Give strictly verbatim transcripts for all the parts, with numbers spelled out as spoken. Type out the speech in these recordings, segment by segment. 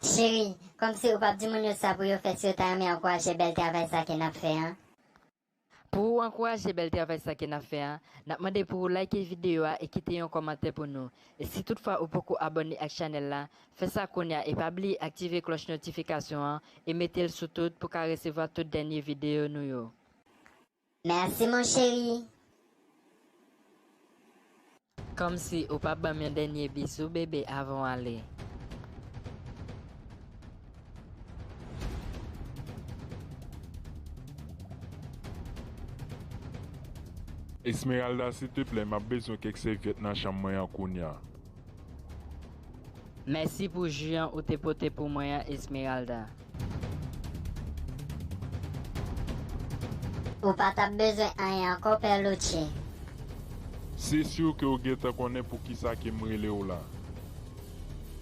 Cheri, kòmsi ou p ap di moun yo sa pou yo fè si yo ta renmen ankouraje bèl travay sa ke n ap fè an? Pou ou ankouraje bèl travay sa ke n ap fè an, n ap mande pou ou like videyo a e kite yon kòmantè pou nou. E si toutfwa ou poko abòne ak chanèl la, fè sa kounye a e pa bliye aktive klòch notifikasyon an e mete l sou tout pou ka resevwa tout dènye videyo nou yo. Merci mon chéri. Kòmsi ou p ap ban m yon dènye bizou bebe avan w ale? Esmeralda, silteplè, m ap bezwen kèk sèvyèt nan chanm mwen an kounye a. Mèsi pou ji an ou te pote pou mwen an, Esmeralda. Ou pa t ap bezwen anyen ankò, Pè Lucci. Se si ke w gentan konnen poukisa ke m rele w la.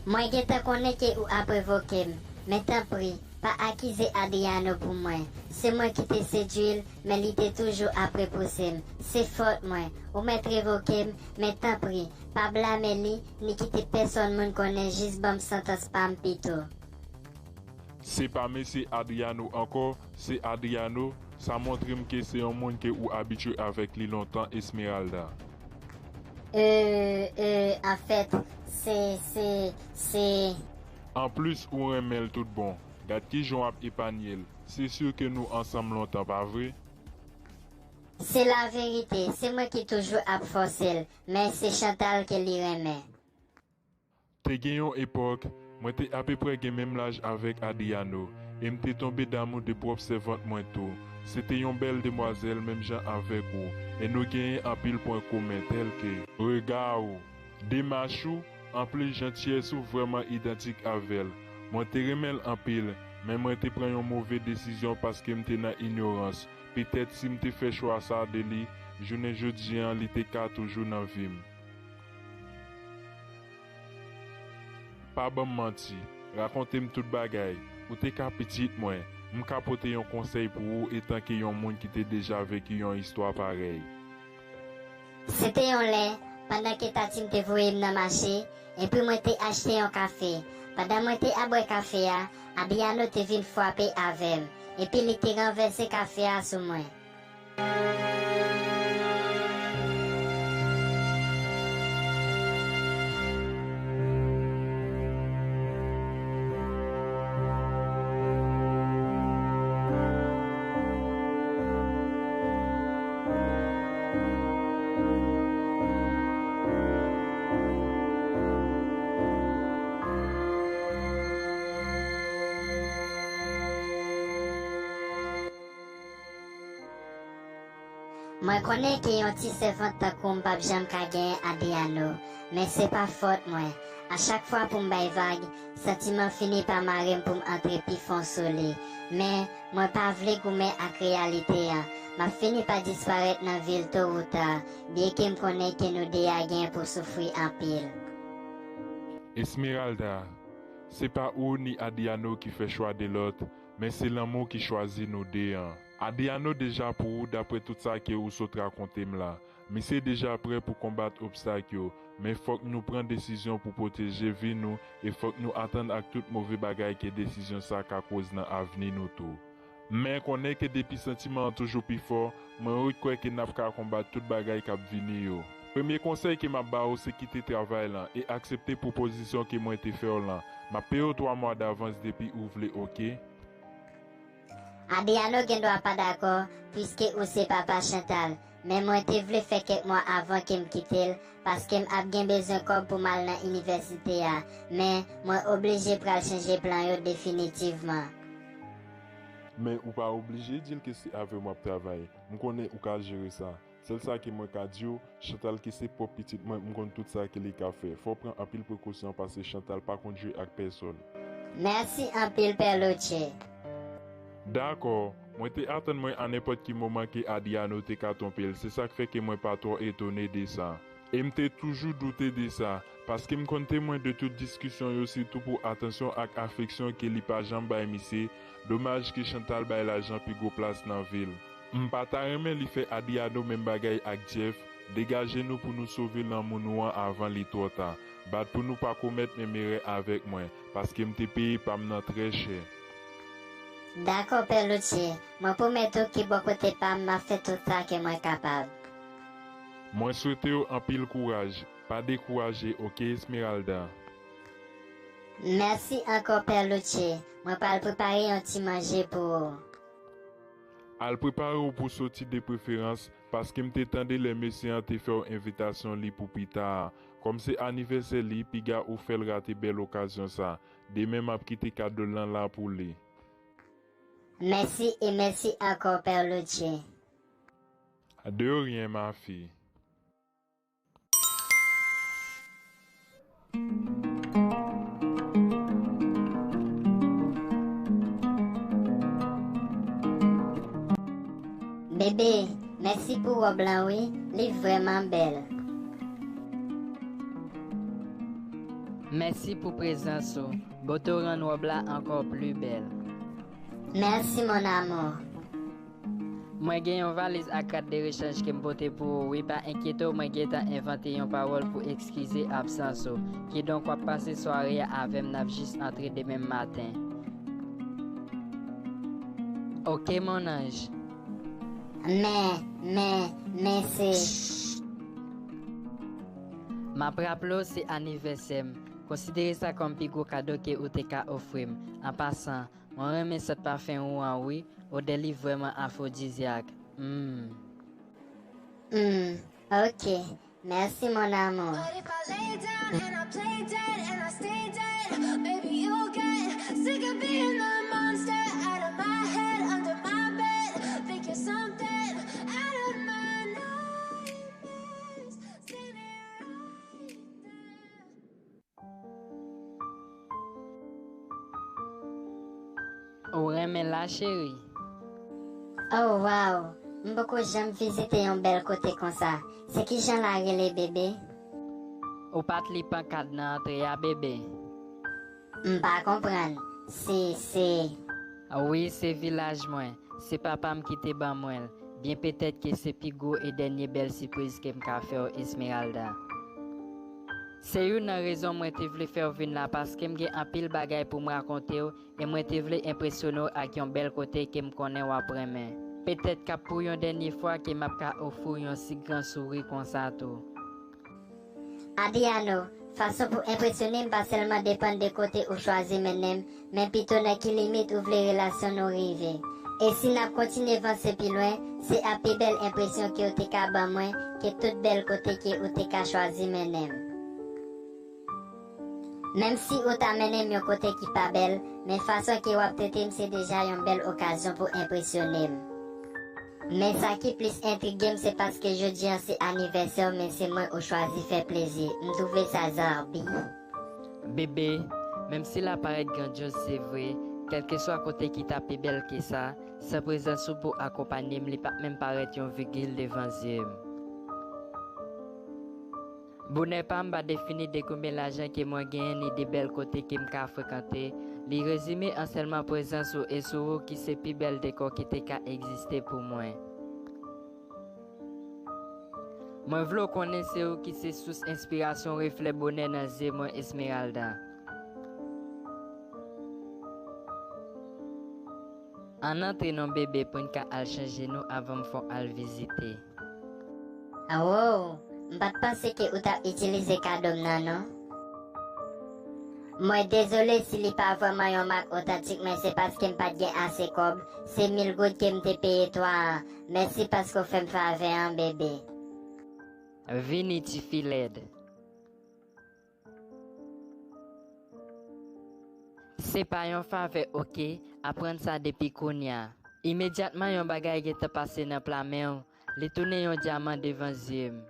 Mwen gentan konnen ke ou ap revoke m, men tanpri, pa akize Adriano pou mwen. Se mwen ki te sedui l, men li te toujou ap repouse m. Se fòt mwen. Ou mèt revoke m, men tanpri, pa blame li, ni kite pèsòn moun konnen, jis ban m santans pa m pito. Se pa mesye Adriano ankò, se Adriano. Sa montre m ke se yon moun ke ou abitye avèk li lontan, Esmeralda. Euh, euh, anfèt, se, se, se. Anplis, ou renmen l tout bon. Gad kijan w ap epanye l. Se si ke nou ansanm lontan, pa vre? Se laverite, se mwen ki toujou ap fòse l, men se Chantal ke li renmen. Te gen yon epòk, mwen te apeprè gen menm laj avèk Adriano, e m te tonbe damou de pwòp sèvant mwen tou. Se te yon bèl demwazèl menm jan avèk ou, e nou genyen anpil pwen komen tèlke rega ou, demach ou, anplis jantiyès ou vrèman idantik avè l. Mwen te renmen l anpil, men mwen te pran yon move desizyon paske m te nan inyorans. Petèt si m te fè chwa sa de li, jounen jodi an li te ka toujou nan vi m. Pa ban m manti, rakonte m tout bagay. Ou te ka pitit mwen, m ka pote yon konsèy pou ou etanke yon moun ki te deja veki yon istwa parèy. Se te yon lè, pandan ke tati m te voye m nan mache, epi mwen te achte yon kafe. Pandan mwen te ap bwè kafe a, Adriano te vin frape avè m, epi li te ranvèse kafe a sou mwen. Mwen konnen ke yon ti sèvant tankou m p ap janm ka genyen Adriano, men se pa fòt mwen. A chak fwa pou m bay vag, santiman fini pa mare m pou m antre pi fon sou li. Men, mwen pa vle goumen ak reyalite an. M ap fini pa disparèt nan vi l to ou ta, byenke m konnen ke nou de a gen pou soufri anpil. Esmeralda, se pa ou ni Adriano ki fè chwa de lòt, men se lanmou ki chwazi nou de an. Adriano deja pou ou, daprè tout sa ke ou sot rakonte m la. Misye deja prè pou konbat obstak yo, men fòk nou pran desizyon pou pwoteje vi nou e fòk nou atann ak tout move bagay ke desizyon sa ka koz nan avni nou tou. Men konnen ke depi santiman an toujou pi fò, mwen ret kwè ke n ap ka konbat tout bagay k ap vini yo. Premye konsèy ke m ap ba w se kite travay lan e aksepte pwopozisyon ke mwen te fè w lan. M ap peye w twa mwa davans depi ou vle, oke? Adriano gen dwa pa dakò, piske ou se papa Chantal, men mwen te vle fè kèk mwa avan ke m kite l, paske m ap gen bezwen kòb pou m al nan inivèsite a, men mwen oblije pral chanje plan yo definitivman. Men ou pa oblije di l ke se avè m w ap travay. M konnen ou ka jere sa. Sèl sa ke mwen ka di w, Chantal ki se pwòp pitit mwen, m konn tout sa ke li ka fè. Fò w pran anpil prekosyon paske Chantal pa konn jwe ak pèsòn. Mèsi anpil, Pè Loutche. Dakò, mwen te atann mwen a nenpòt ki moman ke Adriano te ka twonpe l, se sa k fè ke mwen pa twò etone de sa. E m te toujou doute de sa, paske m konn temwen de tout diskisyon yo, sitou pou atansyon ak afeksyon ke li pa janm bay misye. Domaj ke Chantal bay lajan pi gwo plas nan vi l. M pa ta renmen li fè Adriano menm bagay ak Jeff, Degaje nou pou nou sove lanmou nou an avan li twò ta. Bat pou nou pa komèt menm erè avèk mwen, paske m te peye pa m nan trè chè. Dakò, Pè Lucci. Mwen pwomèt ou ke bò kote pa m, m ap fè tout sa ke mwen kapab. Mwen swete w anpil kouraj. Pa dekouraje, oke, Esmeralda? Mèsi ankò, Pè Lucci. Mwen pral prepare yon ti manje pou ou. Al prepare w pou soti de preferans, paske m te tande lè mesye an te fè w envitasyon li pou pita a. Kòm se anivèsè li, piga ou fè l rate bèl okazyon sa. Demen m ap kite kado l lan la pou li. Mèsi e mèsi ankò, Pè Lucci. De rien, ma fille. Bebe, mèsi pou wòb lan wi, li vrèman bèl. Mèsi pou prezans ou. Bote w rann wòb la ankò pli bèl. Mèsi, mon amour. Mwen gen yon valiz ak kat de rechanj ke m pote pou ou wi, pa enkyete w, mwen gentan envante yon pawòl pou eskize absans ou. Kidonk, w ap pase sware a avè m, n ap jis antre demen maten. Oke, mon anj. Men, men, men se. M ap raple w, se anivèsè m. Konsidere sa kòm pi gwo kado ke ou te ka ofri m. An pasan, mwen renmen sant pafen ou an wi, odè li vrèman afwodizyak. Hmm. Hmm, oke. Mèsi, mon amour. But if I lay down and I play dead and I stay dead, maybe you'll get sick of being the monster out of my head, under my bed, thinking something out of my nightmares. Seen it right there. Ou renmen la, cheri? Oh, wow! M poko janm vizite yon bèl kote konsa. Se kijan la rele, bebe? Ou pa t li pankad nan antre a, bebe? M pa konprann. Se, se. Wi, se vilaj mwen. Se papa m ki te ban mwen l. Byen petèt ke se pi gwo e dènye bèl sipriz ke m ka fè w, Esmeralda. Se youn nan rezon mwen te vle fè w vin la, paske m gen anpil bagay pou m rakonte w, e mwen te vle enpresyone w ak yon bèl kote ke m konnen w ap renmen. Petèt k ap pou yon dènye fwa ke m ap ka ofri w yon si gran souri konsa tou. Adriano, fason pou enpresyone m pa sèlman depann de kote ou chwazi mennen m, men pito nan ki limit ou vle relasyon nou rive. E si n ap kontinye vanse pi lwen, se ap pi bèl enpresyon ke w te ka ban mwen ke tout bèl kote ke ou te ka chwazi mennen m. Menm si ou ta mennen m yon kote ki pa bèl, men fason ke w ap trete m se deja yon bèl okazyon pou enpresyone m. Men sa ki plis entrige m, se paske jodi a se anivèsè w, men se mwen ou chwazi fè plezi. M twouve sa zarbi. Bebe, menm si l ap parèt grandyoz, se vre, kèlkeswa kote ki ta pi bèl ke sa, san prezans ou pou akonpanye m, li p ap menm parèt yon vigil devan zye m. Bonè pa m pa defini de konbyen lajan ke mwen genyen ni de bèl kote ke m ka frekante. Li rezime an sèlman prezans ou e souri w ki se pi bèl dekò ki te ka egziste pou mwen. Mwen vle w konnen se ou ki se sous enspirasyon, reflè bonè nan zye mwen, Esmeralda. Ann antre non, bebe, pou n ka al chanje nou avan m fè w al vizite. Awow, m pa t panse ke ou t ap itilize kado m nan non. Mwen dezole si li pa vrèman yon mak otantik, men se paske m pa t gen ase kòb, se mil goud ke m te peye twa an. Mèsi paske w fè m favè an, bebe. Vini, tifi lèd. Se pa yon favè, oke? Aprann sa depi kounye a. Imedyatman yon bagay gentan pase nan pla men w, li tounen yon dyaman devan zye m.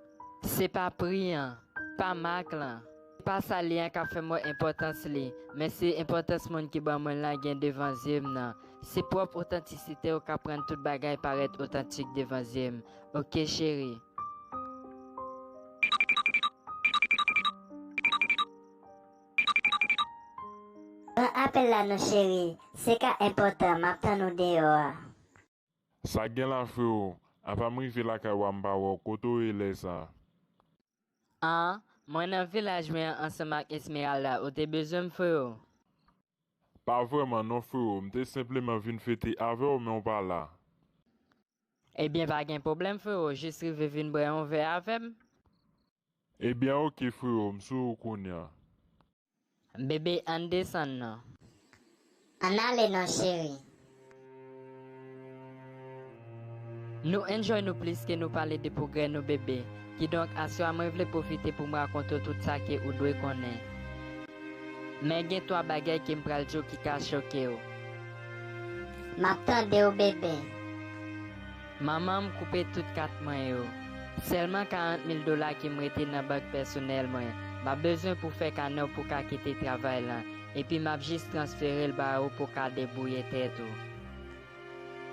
Se pa pri an, pa mak lan, se pa salè an k ap fè m wè enpòtans li, men se enpòtans moun ki ban mwen l lan gen devan zye m nan. Se pwòp otantisite w k ap rann tout bagay parèt otantik devan zye m. Oke, cheri. Pran apèl la non, cheri. Se ka enpòtan, m ap tann ou deyò a. Sa gen la, frewo? Apa m rive lakay w a m pa wè w, kote w ye lè sa? An, mwen nan vilaj mwen an ansanm ak Esmeralda, ou te bezwen m, frero? Pa vrèman non, frero, m te senpleman vin fete avè w, men w pa la. Ebyen, pa gen pwoblèm, frero, jis rive vin bwè yon vè avè m. Ebyen, oke, frero, m sou ou kounye a. Bebe, ann desann non. Ann ale non, cheri. Nou enjoy nou plis ke nou pale de pwogrè nou, bebe. Kidonk, aswè a mwen vle pwofite pou m rakonte w tout sa ke ou dwe konnen. Men gen twa bagay ke m pral di w ki ka choke w. M ap tande w, bebe. Manman m koupe tout kat mwen yo. Sèlman karant mil dola ki m rete nan bank pèsonèl mwen. M ap bezwen pou fè kanè w pou ka kite travay lan, epi m ap jis transfere l ba ou pou ka debouye tèt ou.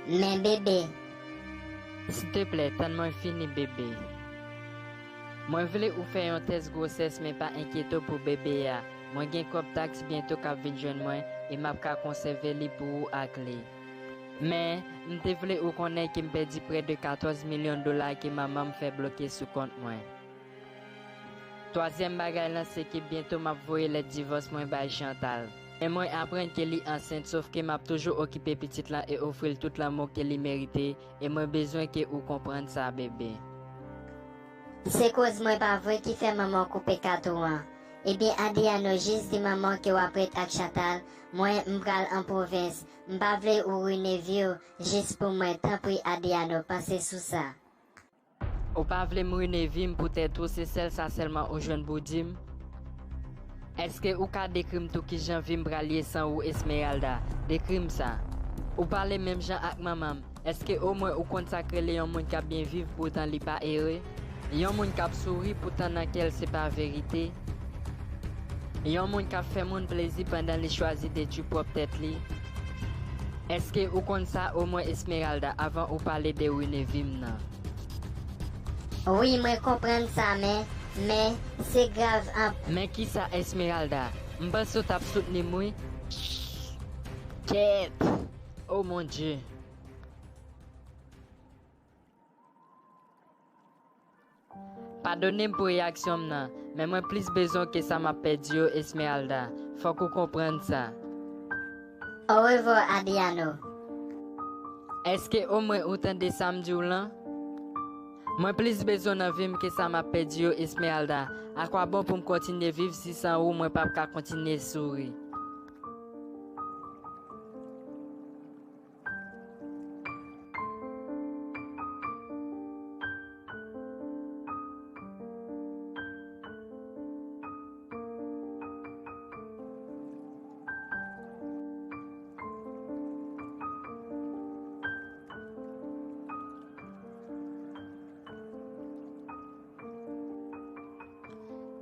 Men, bebe. Silteplè, tann mwen fini, bebe. Mwen vle ou fè yon tès gwosès, men pa enkyete w pou bebe a. Mwen gen kòb taks byento k ap vin jwenn mwen, e m ap ka konsève li pou ou ak li. Men, m te vle ou konnen ke m pèdi prè de katòz milyon dola ke manman m fè bloke sou kont mwen. Twazyèm bagay lan, se ke byento m ap voye lèt divòs mwen bay Chantal. E mwen aprann ke li ansent, sòf ke m ap toujou okipe pitit lan e ofri l tout lanmou ke li merite, e mwen bezwen ke ou konprann sa, bebe. Se koz mwen pa vre ki fè manman w koupe kat ou an. Ebyen, Adriano, jis di manman w ke w ap ret ak Chantal, mwen, m pral an pwovens. M pa vle ou rine vi w jis pou mwen. Tanpri, Adriano, panse sou sa. Ou pa vle m rine vi m poutèt ou, se sèl sa sèlman ou jwenn pou di m? Èske ou ka dekri m tou kijan vi m pral ye san ou, Esmeralda? Dekri m sa. Ou pale menm jan ak manman m. Èske omwen ou konn sa k rele yon moun k ap byen viv poutan li pa ere? Yon moun k ap souri poutan nan kè l se pa verite? Yon moun k ap fè moun plezi pandan li chwazi detwi pwòp tèt li? Èske ou konn sa omwen, Esmeralda, avan ou pale de rine vi m nan? Wi, mwen konprann sa, men, men, se grav anp. Men kisa, Esmeralda? M panse w t ap soutni m, wi. Kèt! Oh mon Dieu! Padone m pou reyaksyon m nan, men mwen plis bezwen w ke sa m ap pèdi yo, Esmeralda. Fòk ou konprann sa. Orevwa, Adriano. Èske omwen ou tande sa m di w lan? Mwen plis bezwen w nan vi m ke sa m ap pèdi yo, Esmeralda. Akwabon pou m kontinye viv si san ou mwen p ap ka kontinye souri?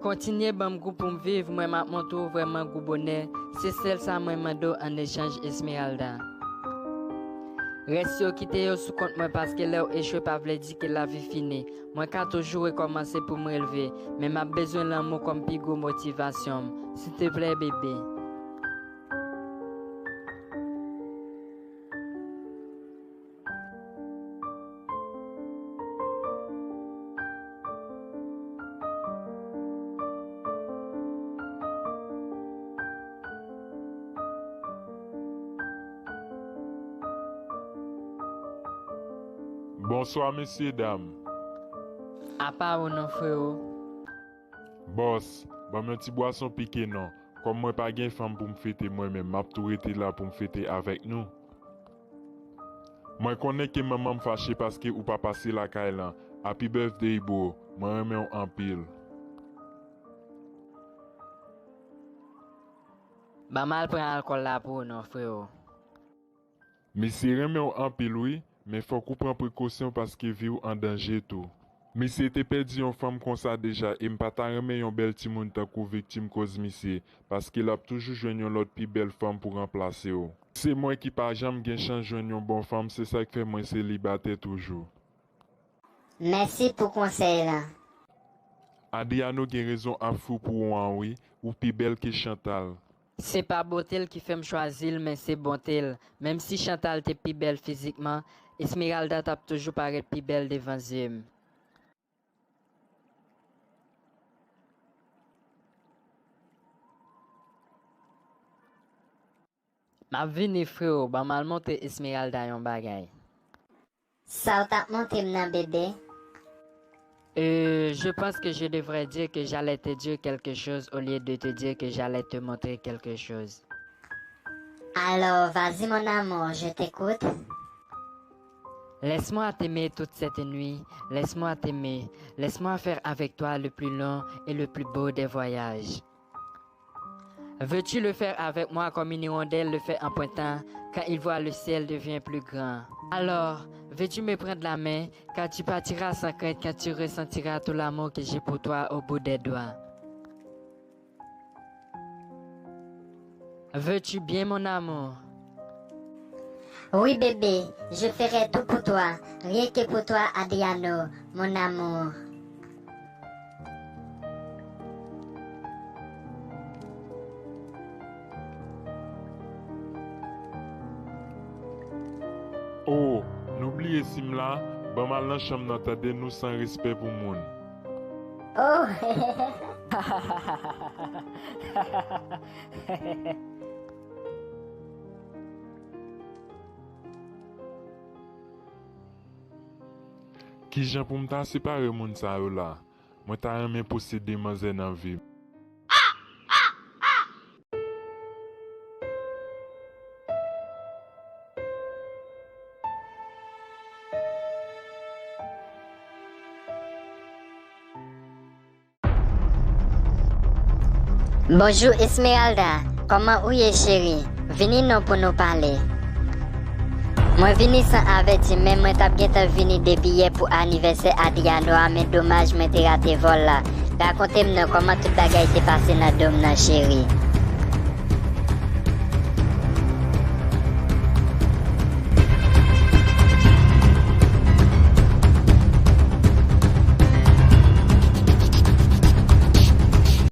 Kontinye ban m gou pou m viv, mwen m ap montre w vrèman gou bonè. Se sèl sa mwen mande w an echanj, Esmeralda. Rès yo, kite yo sou kont mwen, paske lè w echwe pa vle di ke lavi fini. Mwen ka toujou rekòmanse pou m releve, men m ap bezwen lanmou kòm pi gwo motivasyon m. Silteplè, bebe. Bonswa, mesyedam. Apa ou non, frero? Bòs, ban m yon ti bwason pike non. Kòm mwen pa gen fanm pou m fete mwen menm, m ap tou rete la pou m fete avèk nou. Mwen konnen ke manman m fache paske ou pa pase lakay lan. Happy birthday, bro. Mwen renmen w anpil. Ban m al pran alkòl la pou ou non, frero. Misye renmen w anpil wi, men fòk ou pran prekosyon paske vi w an danje tou. Misye te pèdi yon fanm konsa deja e m pa ta renmen yon bèl timoun tankou w viktim koz misye, paske l ap toujou jwenn yon lòt pi bèl fanm pou ranplase w. Se mwen ki pa janm gen chans jwenn yon bon fanm, se sa k fè mwen selibatè toujou. Mèsi pou konsèy lan. Adriano gen rezon ap fou pou ou an wi, ou pi bèl ke Chantal. Se pa bote l ki fè m chwazi l, men se bonte l. Menm si Chantal te pi bèl fizikman, Esmeralda t ap toujou parèt pi bèl devan zye m. M ap vini, freo, ban m al montre Esmeralda yon bagay. Sa w t ap montre m nan, bebe? Euh, je pense que je devrais dire que j'allais te dire quelque chose au lieu de te dire que j'allais te montrer quelque chose. Alors, vas-y, mon amour, je t'écoute. Laisse-moi t'aimer toute cette nuit, laisse-moi t'aimer, laisse-moi faire avec toi le plus long et le plus beau des voyages. Veux-tu le faire avec moi comme une hirondelle le fait en pointant quand il voit le ciel devient plus grand? Alors, veux-tu me prendre la main quand tu partiras sans crainte, quand tu ressentiras tout l'amour que j'ai pour toi au bout des doigts? Veux-tu bien, mon amour? Oui, bébé, je ferai tout pour toi, rien que pour toi, Adriano, mon amour. Oh, nou bliye sim la, ban m al nan chanm nan, tande, nou san respè pou moun. Oh. Kijan pou m ta separe moun sa yo la? Mwen ta renmen posede manzè nan vi m. Bonjou, Esmeralda. Kòman ou ye, cheri? Vini non pou nou pale. Mwen vini san avèti, men mwen t ap gentan vini depi yè pou anivèsè Adriano a, men domaj mwen te rate vòl la. Rakonte m non kòman tout bagay te pase nan dòm nan, cheri.